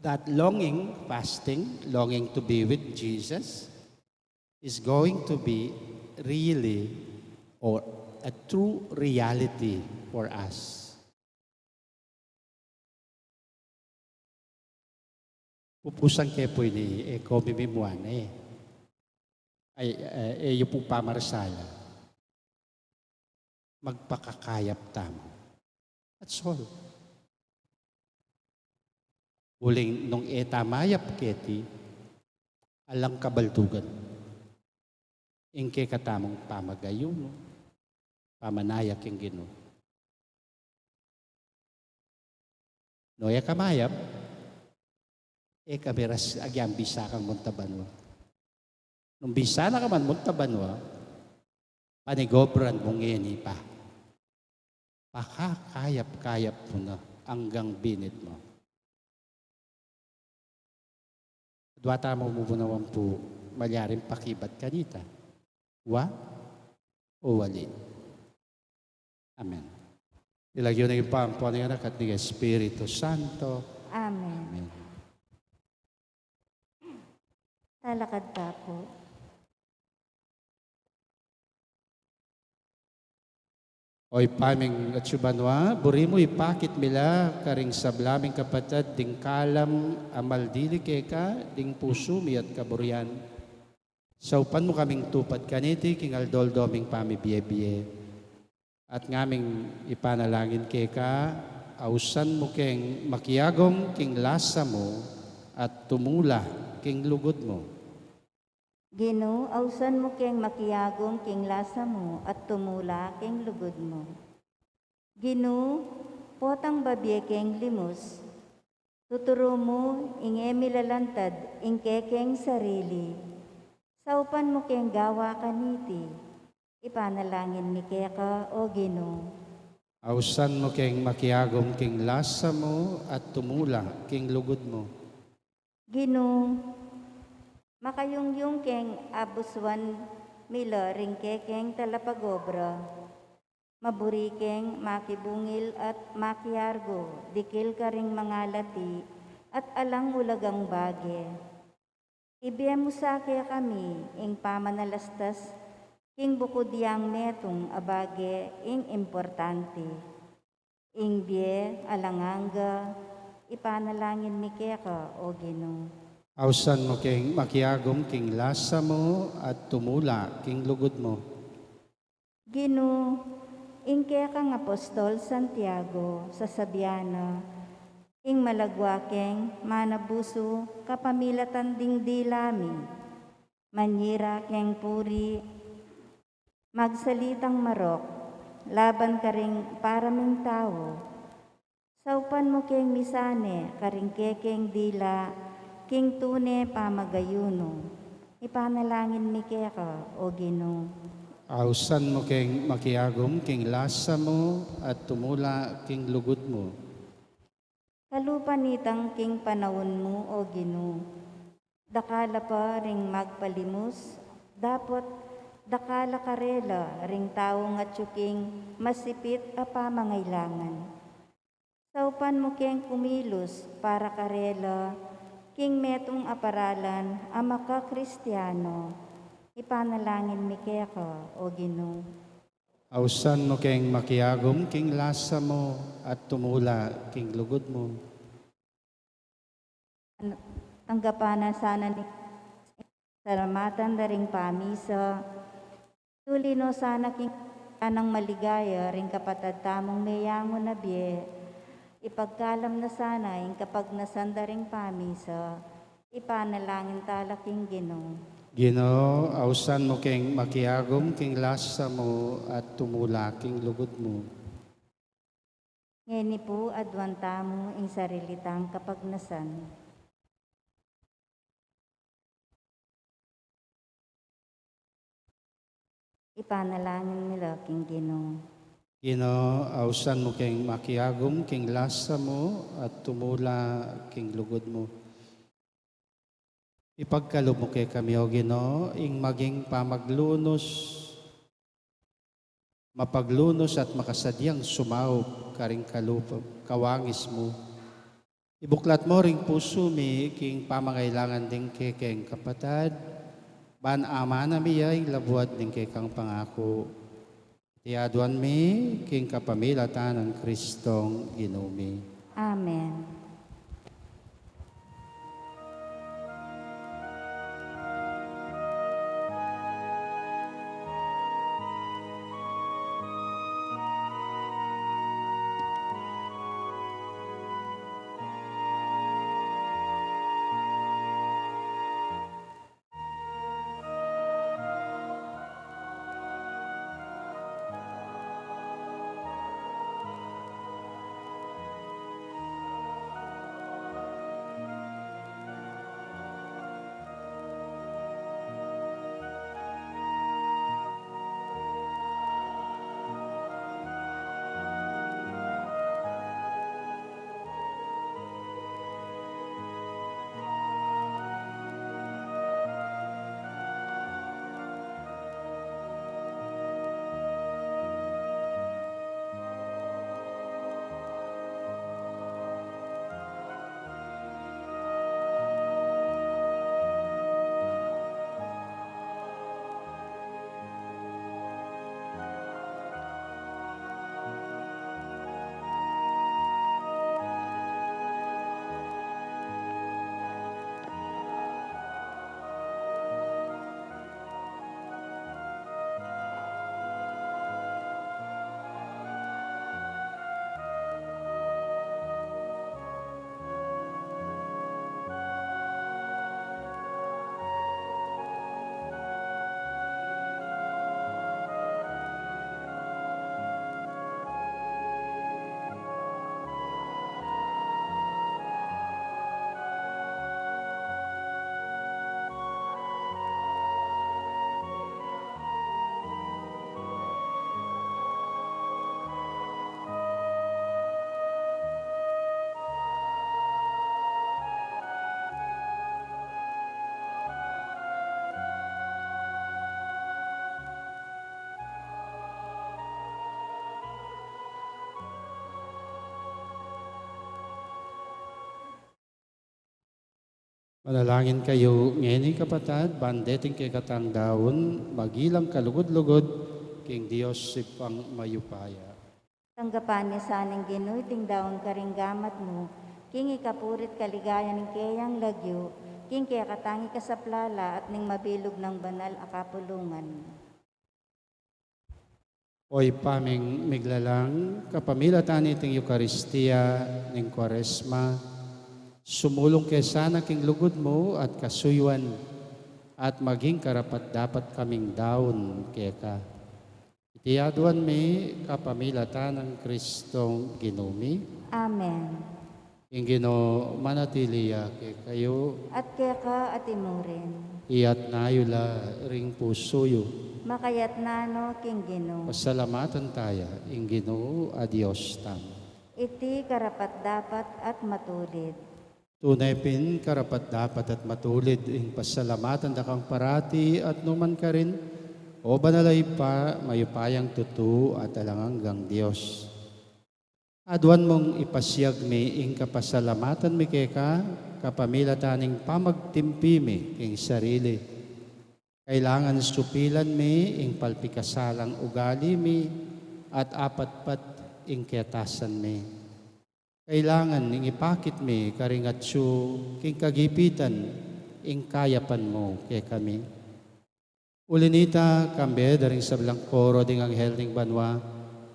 that longing, fasting, longing to be with Jesus is going to be really or a true reality for us. Pupusan ke pu ini, e ko mimimuan, e. Ay, e, e yu pu pamarsala. Magpakakayap tamu. That's all. Uling nung e ta mayap keti, alang kabaldugan ing kekatamung pamagayunu, pamanaya king Ginu. No, e ka mayap, e ka miras agyang bisa kang munta banua. Nung bisa na ka man munta banua, panigobran mu ngeni pa. Pakakayap-kayap mu na anggang binit mu. Adwa tamu mumunawan pu, malyaring pakibat kanita. Wa o wali? Amen. King lagyu ning Ibpa, ampo ning Anak, at ning Espiritu Santo. Amen. Amen. Talakad ta pu. O Ibpa ming atsu banua, buri mu ipakit mi la karing sabla ming kapatad ding kalam a maldili keka ding pusu mi at kaburian. Saupan mu kaming tupad kaniti king aldo-aldo ming pamibie-bie. At ngaming ipanalangin keka, ausan mu keng makiagum king lasa mu at tumula king lugud mu. Ginu, ausan mu keng makiagum king lasa mu at tumula king lugud mu. Ginu, potang babie keng limus, tuturu mu ing e mi lalantad ing kekeng sarili. Saupan mu keng gawa kaniti, ipanalangin mi keka, o Ginu. Ausan mu keng makiagum king lasa mu at tumula king lugud mu. Ginu, makayungyung keng abusuan mi la ring kekeng talapagobra. Maburi keng makibungil at makiargu dikil karing mangalati at alang ulagang bage. Ibie mu sa kekami ing pamanalastas king bukud yang metung a bage ing importante. Ing bie alang angga, ipanalangin mi keka, o Ginu. Ausan mu keng makiagum king lasa mu at tumula king lugud mu. Ginu, ing kekang apostol Santiago, sasabian na, ing malagwa keng manabusu kapamilatan ding dila mi. Manyira keng puri, magsalitang marok laban karing para ming tau. Saupan mu keng misane karing kekeng dila king tune pamagayunu. Ipanalangin mi keka, o Ginu. Ausan mu keng makiagum king lasa mu at tumula king lugud mu. Kalupa nitang king panaun mu, o Ginu. Dakal la pa ring magpalimus, dapot dakal la karela ring taung atyu king masipit a pamangailangan. Saupan mu keng kumilus para karela king metung a paralan a makakristiano. Ipanalangin mi keka, o Ginu. Ausan mu keng makiagum king lasa mu at tumula king lugud mu. Tanggapan na sana ning salamatan da ring pamisa. Tuli no sana king sanang maligaya ring kapatad tamung meyangu na bie. Ipagkalam na sana ing kapagnasan da ring pamisa. Ipanalangin tala king Ginu. Ginu, ausan mu keng makiagum king lasa mu at tumula king lugud mu. Ngeni pu, aduan tamu ing sarili tang kapagnasan. Ipanalangin mi la king Ginu. Ginu, ausan mu keng makiagum king lasa mu at tumula king lugud mu. Ipagkalub mu kekami, o Ginu, ing maging pamaglunus, mapaglunus at makasadyang sumaup karing kalupa, kawangis mu. Ibuklat mu ring pusu mi king pamangailangan ding kekeng kapatad, ban amana mi ya ing labuad ning kekang pangaku. Iti aduan mi king kapamilatan nang Kristong Ginu mi. Amen. Manalangin kayu ngeni, kapatad, ban deting kekatang daun, magilang kalugud-lugud king Dios Ibpang mayupaya. Tanggapan ne sa ning Ginu iting daun karing gamat mu, king ikapuri't kaligayan ning keyang lagyu, king kekatang ikasaplala at ning mabilug nang banal a kapulungan. O Ibpa ming miglalang, kapamilatan niting Eukaristia ning Kuaresma, sumulung ke sana king lugud mu at kasuyuan, at maging karapat-dapat kaming daun keka. Iti aduan mi kapamilatan nang Kristong Ginu mi. Amen. Ing Ginu manatili ya kekayu. At keka at imurin. Iyatas yu la ring pusu yu. Makayatas no king Ginu. Pasalamatan taya ing Ginu a Dios tamu. Iti karapat-dapat at matulid. Tune pin karapat-dapat at matulid ing pasalamatan da kang parati at nukarin man, o banal a Ibpa, mayupayang tutu at alang anggang Dios. Aduan mung ipasiag mi ing kapasalamatan mi keka, kapamilatan ning pamagtimpi mi king sarili. Kailangan supilan mi ing palpikasalang ugali mi at apatpat ing ketasan mi. Kailangan ing ipakit mi karing atsu king kagipitan ing kayapan mu kekami. Uli na nita, kambe da ring sablang koro ding anghel ning banua,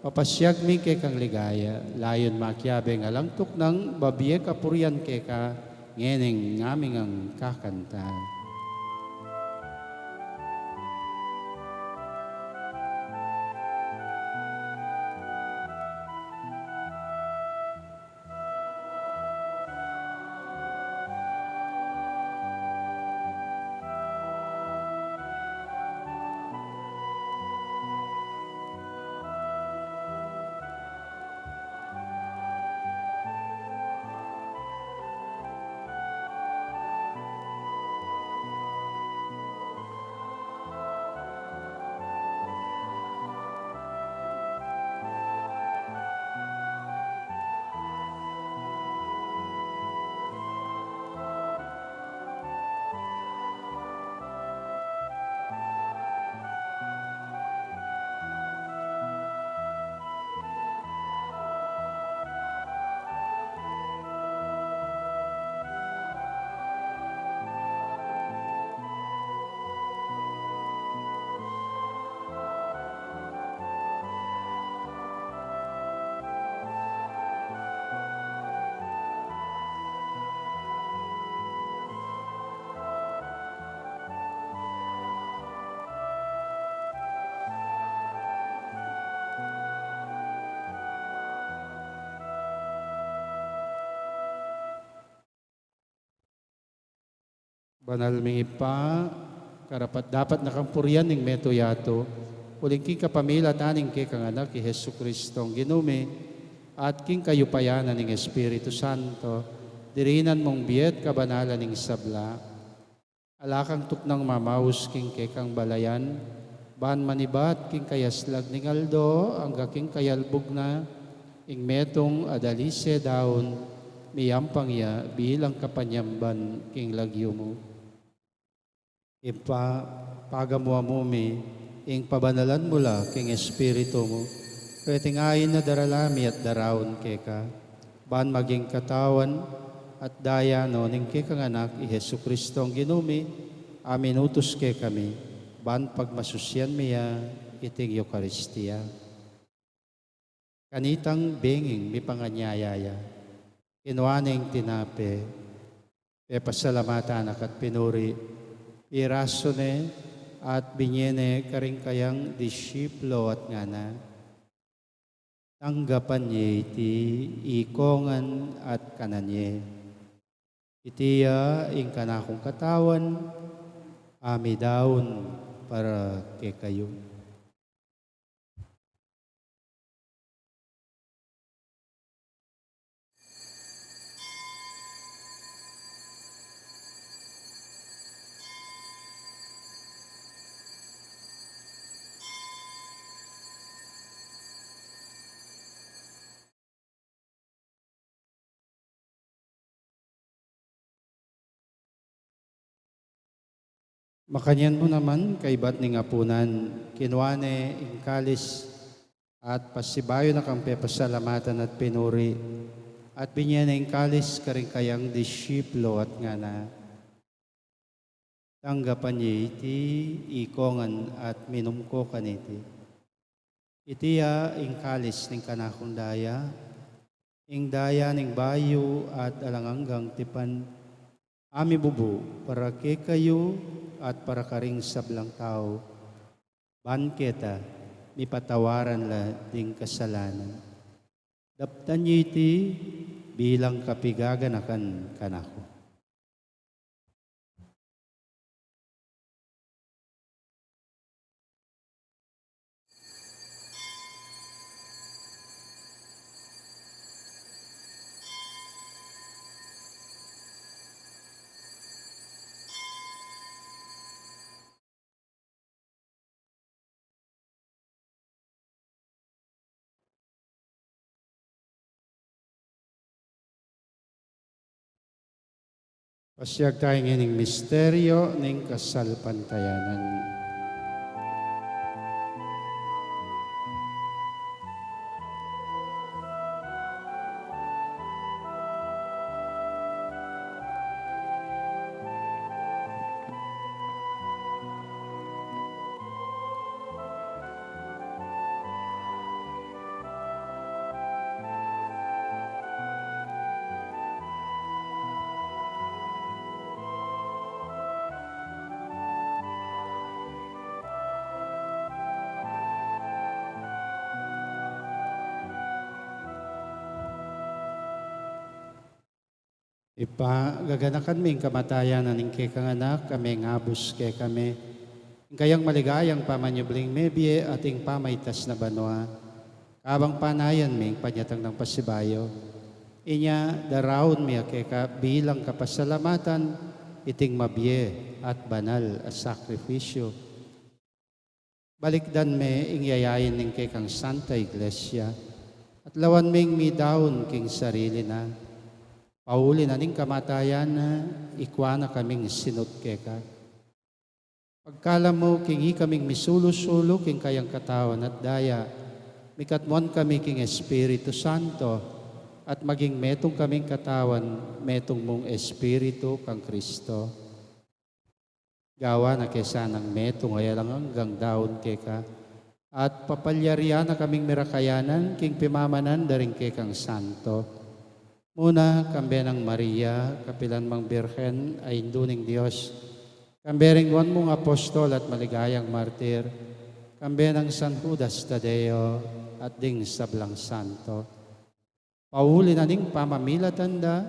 papasiag mi kekang ligaya, layun makiabe ing alang tuknang babie kapurian keka, ngening ngaming kakanta. Banal ming Ibpa, karapat-dapat na kang purian ing metung yatu, uling king kapamilatan ning kekang Anak, i Jesucristong Ginu mi, at king kayupayan na ning Espiritu Santo, dirinan mung bie at kabanalan ing sabla. Ala kang tuknang mamaus king kekang balayan, ban manibat king kayaslag ning aldo, angga king kayalbug na, ing metung a dalise daun, miyampang ya bilang kapanyamban king lagyu mu. Ibpa, pagamu-amu mi ing pabanalan mu la king Espiritu mu, reting ain a darala mi at daraun keka, ban maging katawan at daya no ning kekang Anak, i Jesucristong Ginu mi, a minutus kekami, ban pagmasusian mi ya iting Eukaristia. Kanitang benging mipanganyaya ya, kinua ne ing tinape, pepasalamatan na ka't pinuri, pirasu ne, at binie ne karing kayang disipulu at ngana, tanggapan ye iti ikongan at kanan ye. Iti ya ing kanakung katawan, a midaun para kekayu. Makanyan mu naman, kaybat ning apunan, kinua ne ing kalis at pasibayu na kang pepasalamatan at pinuri, at binye ne ing kalis karing kayang disipulu at ngana: Tanggapan ye iti ikongan at minum ko kaniti. Iti ya ing kalis ning kanakung daya, ing daya ning bayu at alang anggang tipan, a mibubu para kekayu at para karing sablang tau, ban keta mipatawaran la ding kasalanan. Daptan ye iti bilang kapigaganakan kanaku. Pasiag tamu ngening misteryo ning kasalpantayanan. Ibpa, gaganakan me ing kamatayan na ning kekang Anak, a mengabus kekami ing kayang maligayang pamanyubling mebie at ing pamaitas na banua. Kabang panayan me ing panyatang nang pasibayu, inya daraun mi keka bilang kapasalamatan iting mabie at banal a sakrifisyu. Balikdan me ing yayain ning kekang Santa Iglesia, at lawan meng midaun king sarili na. Pauli na ning kamatayan na, ikua na kaming sinut keka. Pagkalam mu king ikaming misulu-sulu king kayang katawan at daya, mikatmuan kami king Espiritu Santo, at maging metung kaming katawan, metung mung Espiritu kang Kristo. Gawan na ke sanang metung a alang anggang daun keka, at papalyarian na kaming mirakayanan king pimamanan da ring kekang santo. Muna, kambe nang Maria, kapilan mang Birhen a Indu ning Dios, kambe ring nuan mung apostol at maligayang martir, kambe nang San Judas Tadeo, at ding sablang santo. Pauli na ning pamamilatan da,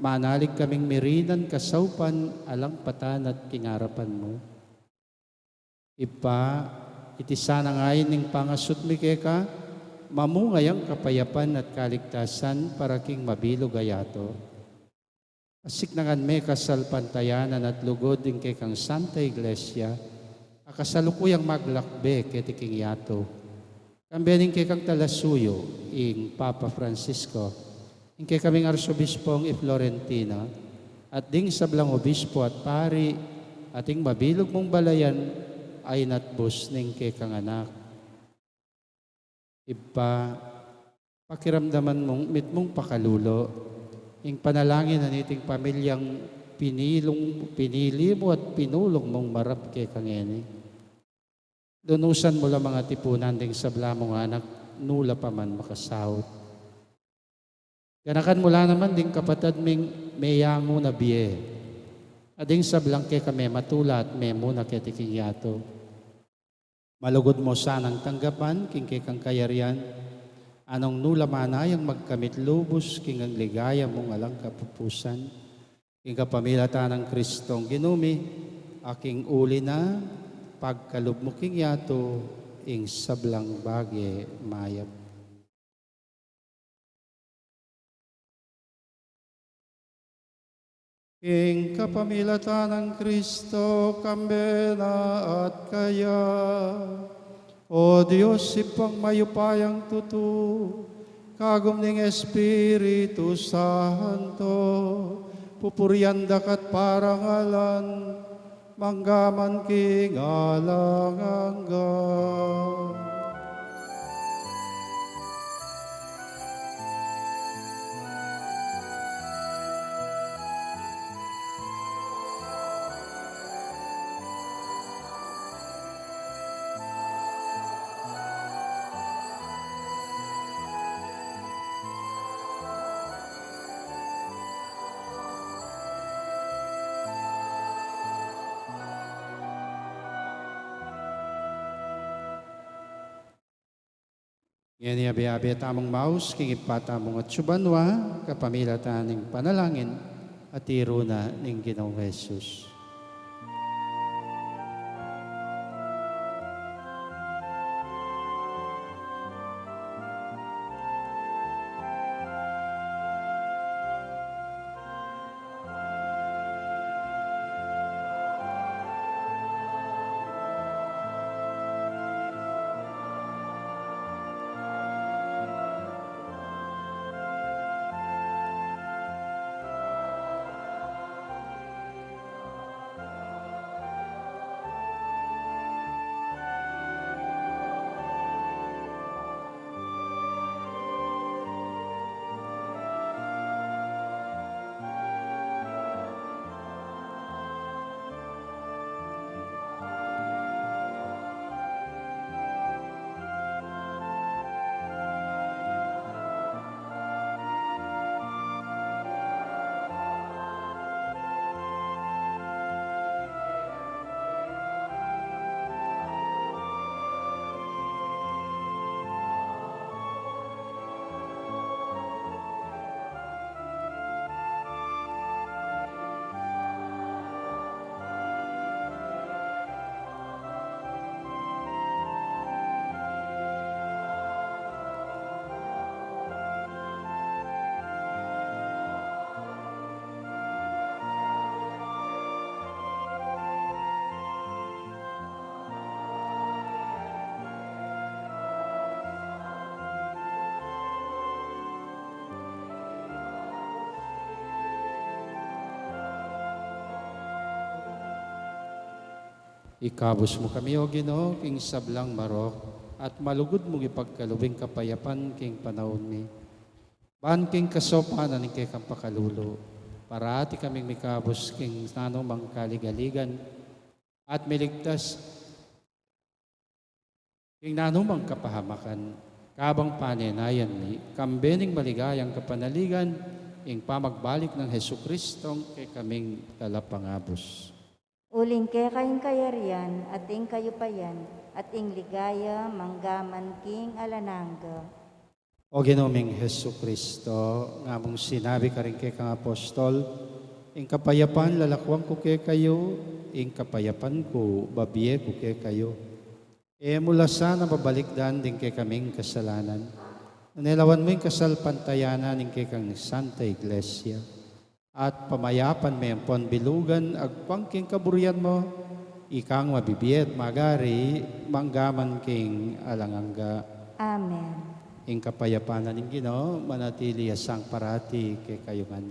manalig kaming mirinan kasaupan alang patanat king arapan mu. Ibpa, iti sana ngeni ing pangasut mi keka, mamunga yang kapayapan at kaligtasan para king mabilug a yatu. Asiknangan me kasalpantayanan at lugud ing kekang Santa Iglesia, a kasalukuyang maglakbe keti king yatu. Kambe ning kekang talasuyu, ing Papa Francisco, ing kekaming Arsobispong i Florentino, at ding sablang obispo at pari, at ing mabilug mung balayan a inatbus ning kekang Anak. Ibpa, pakiramdaman mung mitmung pakalulu ing panalangin na niting pamilyang pinilung, pinili mu at pinulung mung marap keka ngeni. Lunusan mu la mang atipunan ding sabla mung anak, nu la pa man makasaut. Ganakan mu la naman ding kapatad ming meyangu na bie, at ding sablang keka mematula at memuna keti king yatu. Malugud mu sanang tanggapan king kekang kayarian, a nung nu la manayang magkamit lubus king ligaya mung alang kapupusan, king kapamilatan nang Kristong Ginu mi, a king uli na pagkalub mu king yatu ing sablang bage mayap. King kapamilatan nang Kristo, kambe na at kaya, O Dios, Ibpang mayupayang tutu, kagum ning Espiritu Santo, pupurian da ka at parangalan, mangga man king alang angga. Ngeni abe-abe tamung maus king Ibpa tamung atsu banua, kapamilatan ning panalangin a tiru na ning Ginoong Jesus. Ikabus mu kami, O Ginu, king sablang marok, at malugud mung ipagkalub ing kapayapan king panaun mi. Ban king kasaupan na ning kekang pakalulu, parati kaming mikabus king nanumang kaligaligan, at miligtas king nanumang kapahamakan, kabang panenayan mi, kambe ning maligayang kapanaligan, ing pamagbalik nang Jesucristong kekaming Talapangabus. Uling keka ing kayarian, at ing kayupayan, at ing ligaya, mangga man king alang angga. O Ginu ming Jesucristo, nga mung sinabi karing kekang apostol, ing kapayapan lalakuan ku kekayu, ing kapayapan ku babie ku kekayu. E mu la sana babalikdan ding kekaming kasalanan, nune lawan mu ing kasalpantayanan ning kekang Santa Iglesia. At pamayapan me ampon bilugan agpang king kaburian mu, ikang mabibie at magari, mangga man king alang angga. Amen. Ing kapayapan na ning Ginu, manatili ya sang parati kekayu ngan.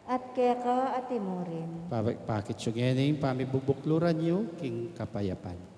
At keka at imurin. Pa-, pakit yu ngeni ing pamibubukluran yu king kapayapan.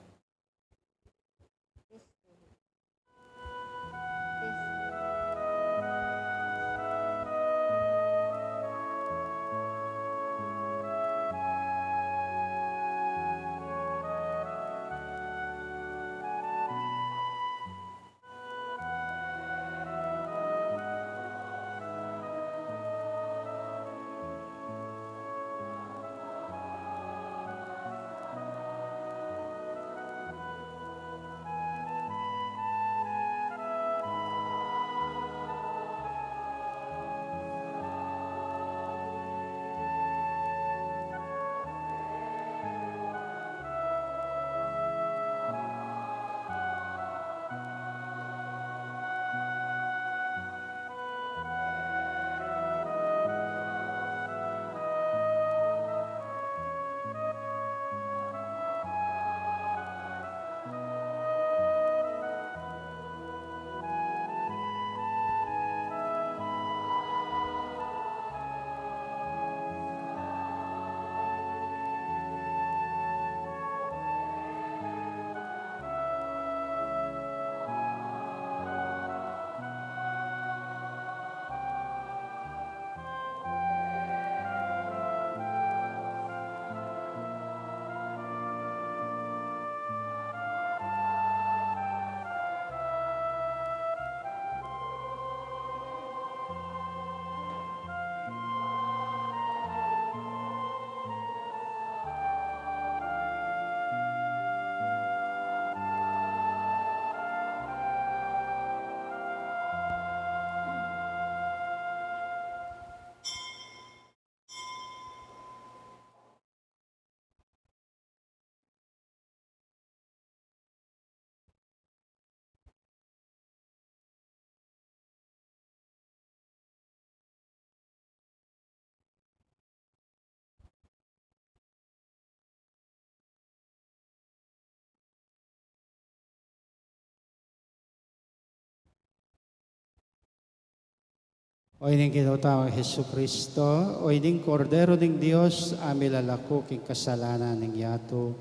O ining Ginu tamung Jesucristo, o ining Kordero ning Dios, a milalaku king kasalanan ning yatu,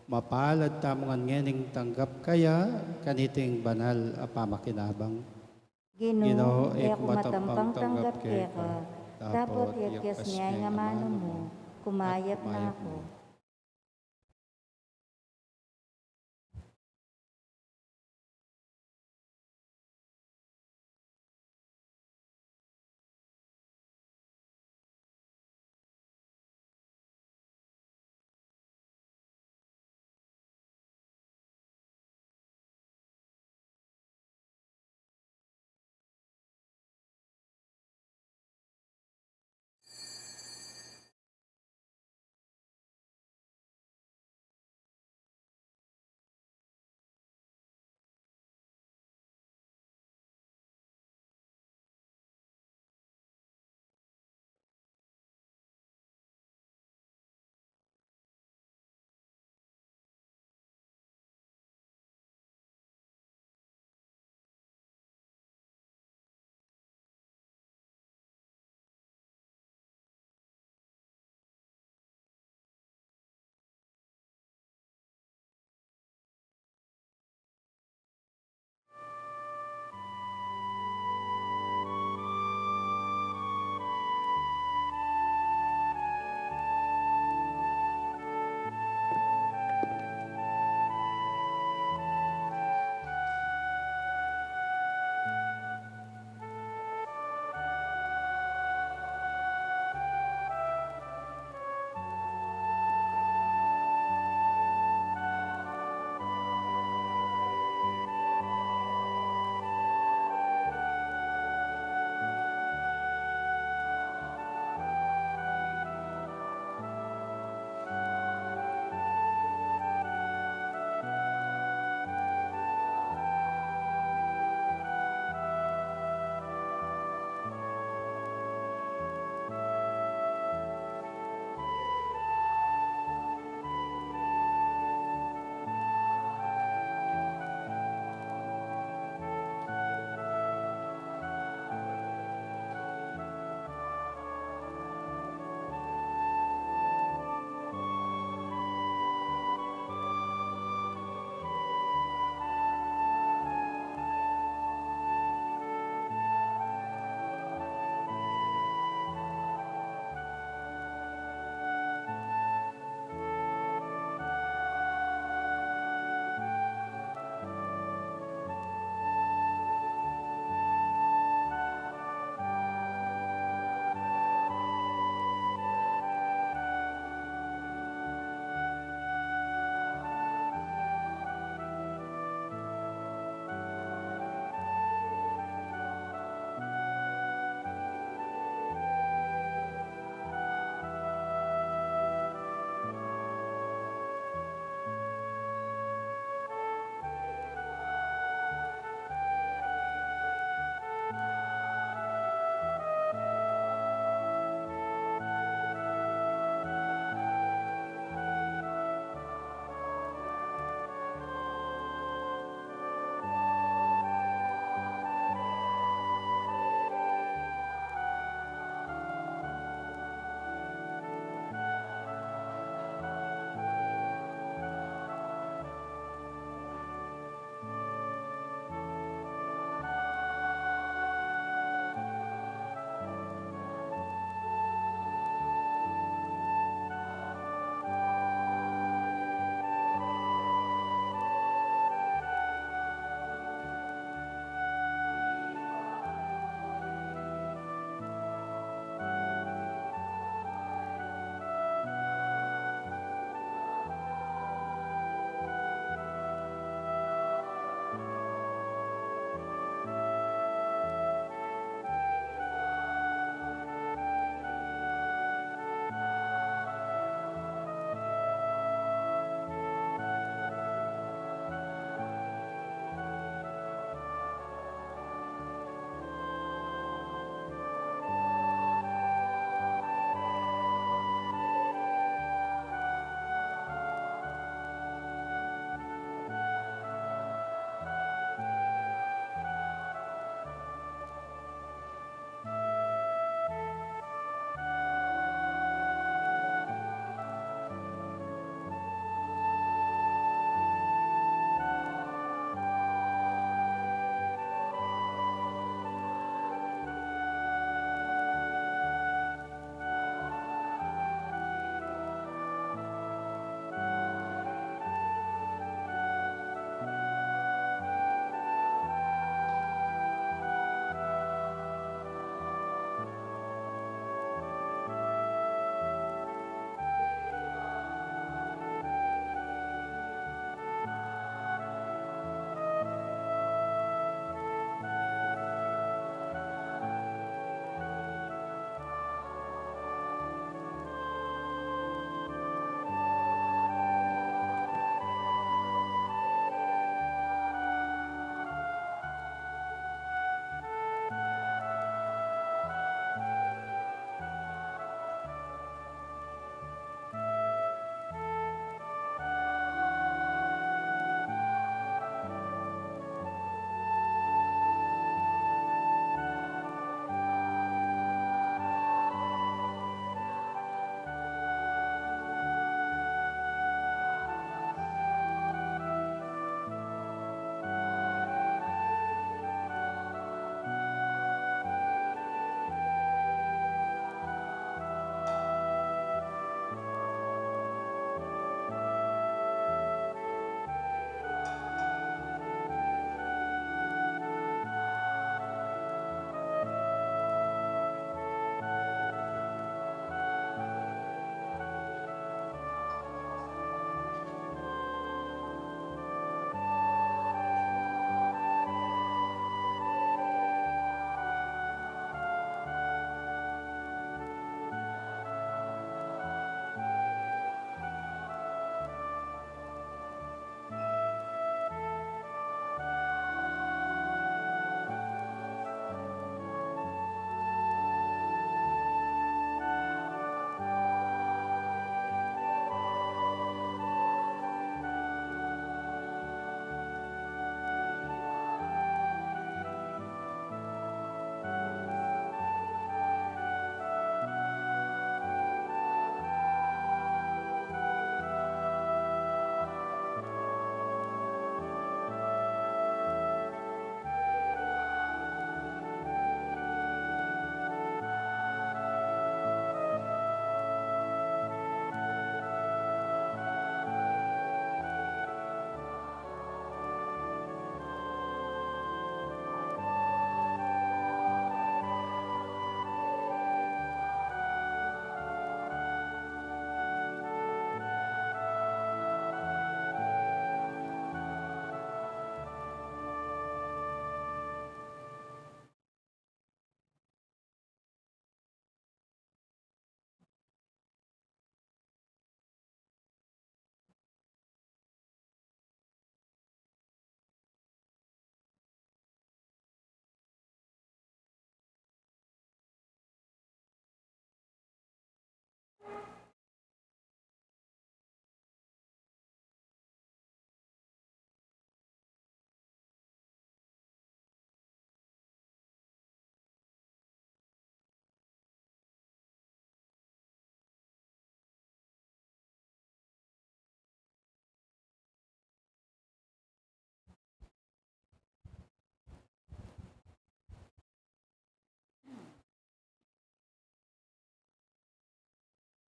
mapalad tamu ngan ngening tanggap kaya kaniting banal a pamakinabang. Ginu, e ku matampang tanggap keka, dapot iyakyas me ing amanu mu, kumayap na ku.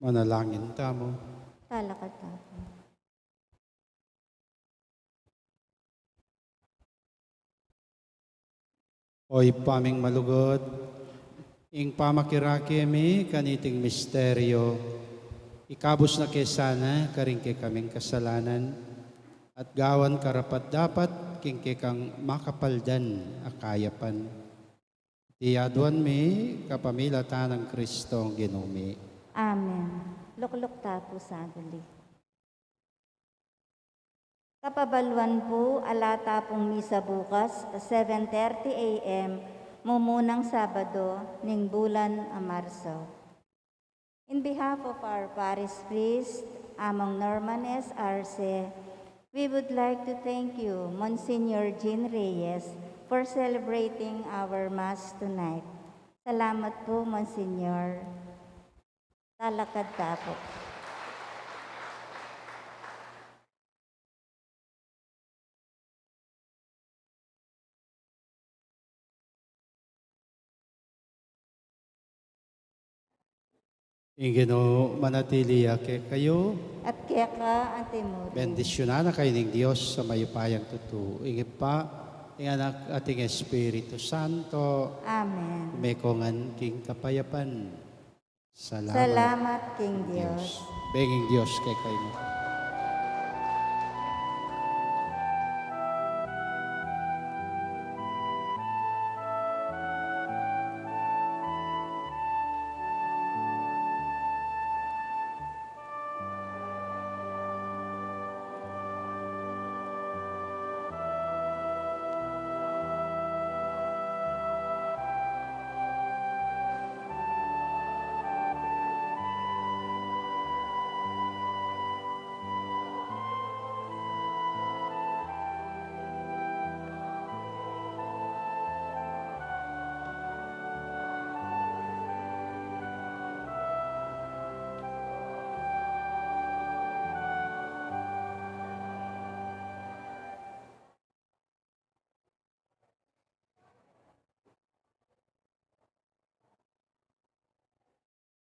Manalangin tamu. Talakad tamu. O Ibpa ming malugud, ing pamakirake mi kaniting misteryo, ikabus na ke sana karing kekaming kasalanan, at gawan karapat-dapat king kekang makapaldan a kayapan. Iti aduan mi kapamilatan nang Kristong Ginu mi. Amen. Lukluk ta pu saguli. Kapabaluan pu, ala ta pung misa bukas, seven thirty A M, mumunang Sabado ning bulan a Marso. In behalf of our parish priest, Among Norman S. Arce, we would like to thank you, Monsignor Jean Reyes, for celebrating our Mass tonight. Salamat po, Monsignor. Talakad ta po. Ing Ginu manatili ya kekayu. At keka antimurin. Bendisyunan na kayu ning Dios a mayupayang tutu. Ing Ibpa, ing Anak, at ing Espiritu Santo. Amen. Ume ko ngan king kapayapan. Salamat. Salamat king Dios. Dios. Benging Dios kekayu.